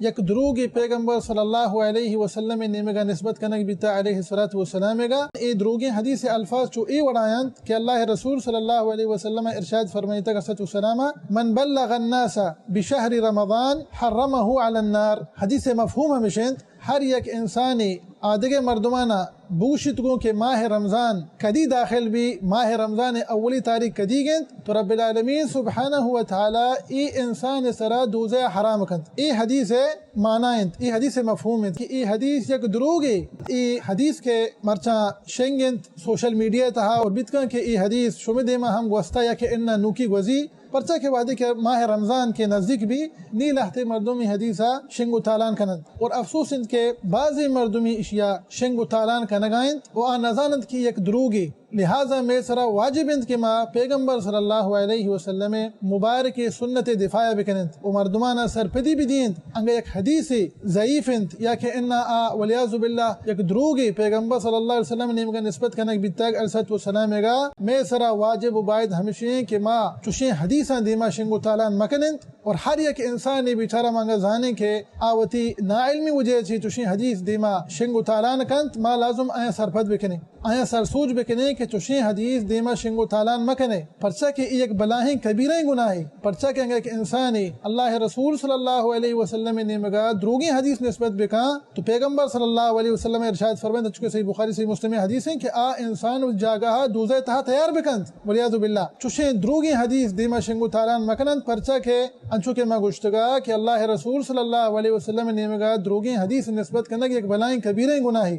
یک دروگے پیغمبر صلی اللہ علیہ وسلم ءِ نیمگا نسبت کنگ بیتا علیہ الصلوۃ والسلام ءِ گا۔ اے دروگیں حدیث ءِ الفاظ چو اے وڑا انت کہ اللہ ءِ رسول صلی اللہ علیہ وسلم ءَ ارشاد فرمائیتگ علیہ الصلوۃ والسلام، من بلغ الناس بشهر رمضان حرمه على النار۔ حدیث ءِ مفہوم ہمیش انت، ہر یک انسانے آدگہ مردمانا بگوشیت گوں کہ ماہ رمضان کدی داخل بی، ماہ رمضان ءِ اولی تاریخ کدیگ انت، تو رب العالمین سبحانہ و تعالی اے انسان ءِ سرا دوزہ حرام کنت۔ اے حدیث ءِ معنی انت، اے حدیث ءِ مفہوم انت کہ اے حدیث یک دروگے۔ اے حدیث کہ مرچاں شنگ انت سوشل میڈیا ءِ تہا اور بیت کن کہ اے حدیث شمے دیما ہم گوستا یا کہ انا نوکی گوزی، پرچا کہ وہدے کہ ماہ رمضان کہ نزدیک بی، نی لہتے مردم اے حدیثا شنگ و تالان کننت۔ اور افسوس انت کہ بعضی مردمی اشیا شنگ و تالان کنگا انت و آ نزاننت کہ یک دروگے۔ لہذا مئے سرا واجب انت کہ ما پیغمبر صلی اللہ علیہ وسلم ءِ مبارک سنت ءِ دفاع بکننت و مردمانا سرپدی بدینت۔ انگا یک حدیثے ضعیف انت یا کہ انا آ والعیاذ باللہ یک دروگے پیغمبر صلی اللہ علیہ وسلم ءِ نیمگا نسبت کنگ بیتگ علیہ الصلوۃ والسلام ءِ گا، مئے سرا واجب و باید ہمشی انت کہ ما چشیں حدیثاں دیما شنگ و تالان مکننت۔ اور ہر یک انسانے بیچارہ ما انگا زانیں کہ آ وتی ناعلمی وجہ چی چشیں حدیث دیما شنگ و تالان کنت، ما لازم آیاں سرپد بکنیں، آیاں سرسوج بکنیں کہ چشیں حدیث دیما شنگ و تالان مکنے، پرچا کہ اے یک بلاہیں کبیرہیں گناہے۔ پرچا کہ انگا یک انسانے اللہ ءِ رسول صلی اللہ علیہ وسلم ءِ نیمگا دروگیں حدیث نسبت بکاں، تو پیغمبر صلی اللہ علیہ وسلم ارشاد فرمائیت، چونکہ صحیح بخاری، صحیح مسلم ءِ حدیث انت کہ آ انسان وتی جاگہا دوزہ ءِ تہا تیار بکنت، والعیاذ باللہ۔ چشیں دروگیں حدیث دیما شنگ و تالان مکننت، پرچا کہ انچو کہ ما گوشتگا کہ اللہ ءِ رسول صلی اللہ علیہ وسلم ءِ نیمگا دروگیں حدیث نسبت کنگ یک بلاہیں کبیرہیں گناہے۔